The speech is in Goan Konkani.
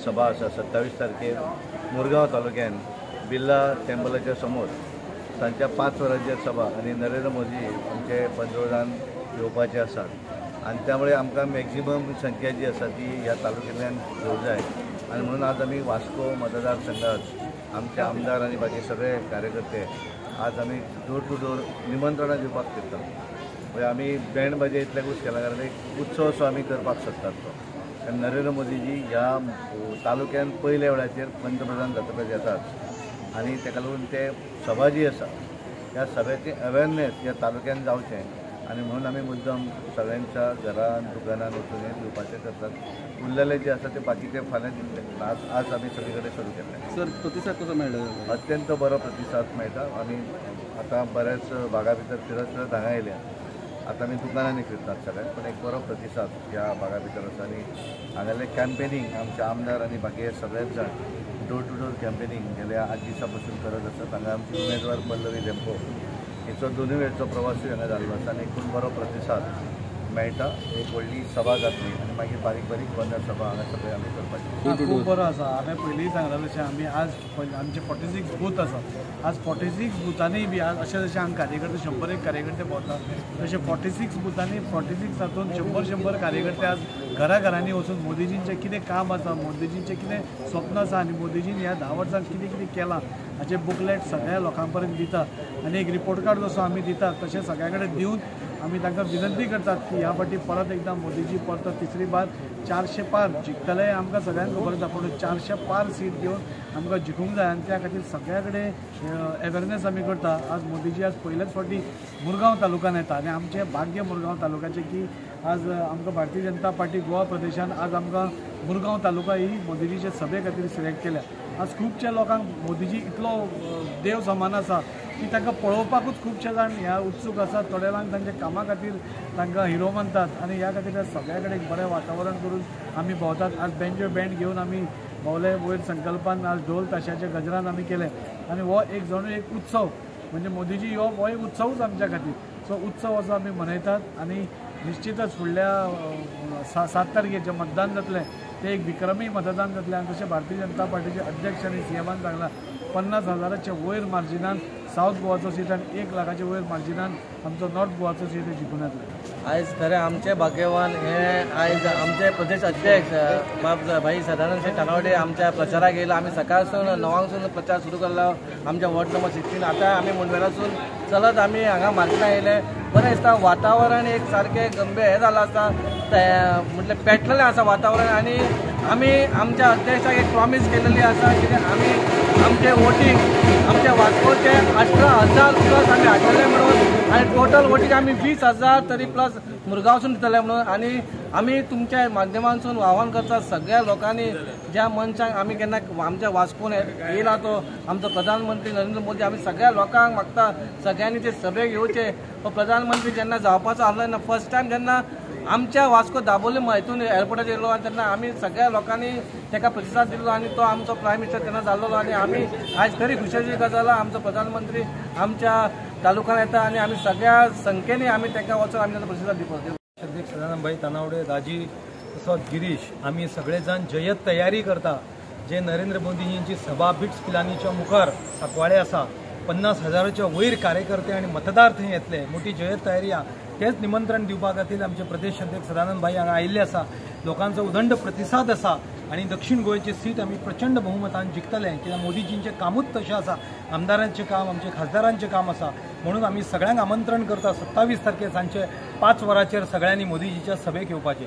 सभा आसा 27 तारखेर मुरगांव तालुक्यान बिर्ला टेम्पलाच्या समोर सांजच्या 5 वरांचेर सभा आनी नरेंद्र मोदी आमचे पंतप्रधान येवपाचे आसात आनी त्यामुळे आमकां मॅक्झिमम संख्या जी आसा ती ह्या तालुक्यांतल्यान घेवंक जाय आनी म्हणून आज आमी वास्को मतदारसंघात आमचे आमदार आनी बाकी सगळे कार्यकर्ते आज आमी डोर टू डोर निमंत्रणां दिवपाक फिरतात. म्हणजे आमी बँड बाजे इतल्याकूच केला कारण एक उत्सव असो आमी करपाक सोदतात तो. कारण नरेंद्र मोदीजी ह्या तालुक्यान पयल्या वेळाचेर पंतप्रधान जातकच येतात आनी ताका लागून ते सभा जी आसा ह्या सभेचें अवेरनेस ह्या तालुक्यान जावचें आनी म्हणून आमी मुद्दम सगळ्यांच्या घरान दुकानान वचून हें दिवपाचें करतात. उरलेले जे आसा ते बाकीचे फाल्यां दितले. आज आमी सगळे कडेन सुरू केल्लें. सर, प्रतिसाद कसो मेळटा? अत्यंत बरो प्रतिसाद मेळटा. आमी आतां बऱ्याच भागा भितर फिरत फिरत हांगा येयल्या. आतां आमी दुकानांनी फिरतात सगळ्यांक, पण एक बरो प्रतिसाद ह्या भागा भितर आसा आनी हांगासरलें कॅम्पेनींग आमचे आमदार आनी बाकी सगळेच जाण डोर टू डोर कॅम्पेनींग गेल्या 8 दिसां पासून करत आसात. हांगा आमची उमेदवार पल्लवी धेंपो हिचो दोनूय वेळचो प्रवासूय हांगा जाल्लो आसा आनी एकूण बरो प्रतिसाद मेळटा. एक व्हडली सभा जातली आनी मागीर बारीक बारीक बंद सभा हांगा सगळे आमी करपाची. खूब बरो आसा. हांवें पयलींय सांगलां तशें आमी आज आमचे 46 बूथ आसा. आज 46 बुथांनी बी आज अशें जशें हांगा कार्यकर्ते 101 कार्यकर्ते भोंवता तशें 46 बुथांनी 46 हातून 100-100 कार्यकर्ते आज घरा घरांनी वचून मोदीजींचें कितें काम आसा, मोदीजींचें कितें स्वप्न आसा आनी मोदीजीन ह्या 10 वर्सांत कितें कितें केलां हाचें बुकलेट सगळ्या लोकां पर्यंत दिता आनी एक रिपोर्ट कार्ड जसो आमी दितात तशें सगळ्या कडेन दिवन आमी तांकां विनंती करतात की ह्या फावटी परत एकदां मोदीजी परत तिसरी बार 400 पार जिखतले. आमकां सगळ्यांक खबर आसा, पूण 400 पार सीट घेवन आमकां जिखूंक जाय आनी त्या खातीर सगळ्या कडेन अवेरनेस आमी करता. आज मोदीजी आज पयलेच फावटी मुरगांव तालुक्यान येता आनी आमचें भाग्य मुरगांव तालुक्याचें की आज आमकां भारतीय जनता पार्टी गोवा प्रदेशान आज आमकां मुरगांव तालुका ही मोदीजीचे सभे खातीर सिलेक्ट केल्या. आज खुबच्या लोकांक मोदीजी इतलो देव समान आसा की तांकां पळोवपाकूच खुबशे जाण ह्या उत्सूक आसात. थोडे जाण तांच्या कामा खातीर तांकां हिरो मानतात आनी ह्या खातीर सगळ्या कडेन एक बरें वातावरण करून आमी भोंवतात. आज बेंजो बँड घेवन आमी भोंवले वयर संकल्पान, आज ढोल ताशाच्या गजरान आमी केले आनी हो एक जणू एक उत्सव म्हणजे मोदीजी हो हो एक उत्सवूच आमच्या खातीर. सो उत्सव असो आमी मनयतात आनी निश्चितच फुडल्या 7 तारखेर जें मतदान जातलें तें एक विक्रमी मतदान जातलें आनी तशें भारतीय जनता पार्टीचे अध्यक्ष आनी सीएमान सांगलां 50,000च्या वयर मार्जिनान सावथ गोवाचो सीट आनी 1 लाखाच्या वयर मार्जिनान आमचो नॉर्थ गोवाचो सीट जिखून येतलो. आयज खरें आमचें भाग्यवान हें आयज आमचे प्रदेश अध्यक्ष भाई सदानंद शेट तानावडे आमच्या प्रचाराक येयला. आमी सकाळसून 9 सावन प्रचार सुरू केल्लो आमच्या वॉर्ड नंबर 16. आतां आमी मुंडवेलासून चलत आमी हांगा मार्केटान येयले. बरें दिसता, वातावरण एक सारकें गंभीर हें जालां आसा, म्हटल्यार पेटलेलें आसा वातावरण. आनी आमी आमच्या अध्यक्षाक एक प्रॉमीस केलेली आसा कितें आमी आमचें वोटींग आमच्या वास्कोचे 18,000 प्लस आमी हाडटले म्हणून आनी टोटल वोटींग आमी 20,000 तरी प्लस मुरगांवसून दितले म्हणून. आनी आमी तुमच्या माध्यमांतसून आव्हान करता सगळ्या लोकांनी ज्या मनशांक आमी केन्ना आमच्या वास्कोन येयला तो आमचो प्रधानमंत्री नरेंद्र मोदी, आमी सगळ्या लोकांक मागता सगळ्यांनी ते सभेक येवचे. प्रधानमंत्री जेन्ना जावपाचो आसलो तेन्ना फर्स्ट टायम जेन्ना आमच्या वास्को दाबोली हितून एअरपोर्टाचेर येयलो आनी तेन्ना आमी सगळ्या लोकांनी ताका प्रतिसाद दिलो आनी तो आमचो प्रायम मिनिस्टर तेन्ना जाल्लो. आनी आमी आयज खरी खुशेची गजाल आमचो प्रधानमंत्री आमच्या तालुक्यान येता आनी आमी सगळ्या संख्येनी आमी ताका वचून आमी ताचो प्रतिसाद दिवपाक. अध्यक्ष सदानंद भाई तानावडे, दाजी तसोच गिरीश, आमी सगळे जाण जयत तयारी करता. जे नरेंद्र मोदीजींची सभा बिट्स पिलानीच्या मुखार सांकवाळे आसा, 50,000च्या वयर कार्यकर्ते आनी मतदार थंय येतले. मोठी जयत तयारी आहा. तेच निमंत्रण दिवपा खातीर आमचे प्रदेश अध्यक्ष सदानंद भाई हांगा आयिल्ले आसा. लोकांचो उदंड प्रतिसाद आसा आनी दक्षिण गोंयची सीट आमी प्रचंड बहुमतान जिखतले. कित्याक मोदीजींचें कामूच तशें आसा, आमदारांचें काम, आमचे खासदारांचें काम आसा. म्हणून आमी सगळ्यांक आमंत्रण करता 27 तारखेर सांजचे 5 वरांचेर सगळ्यांनी मोदीजीच्या सभेक येवपाचें.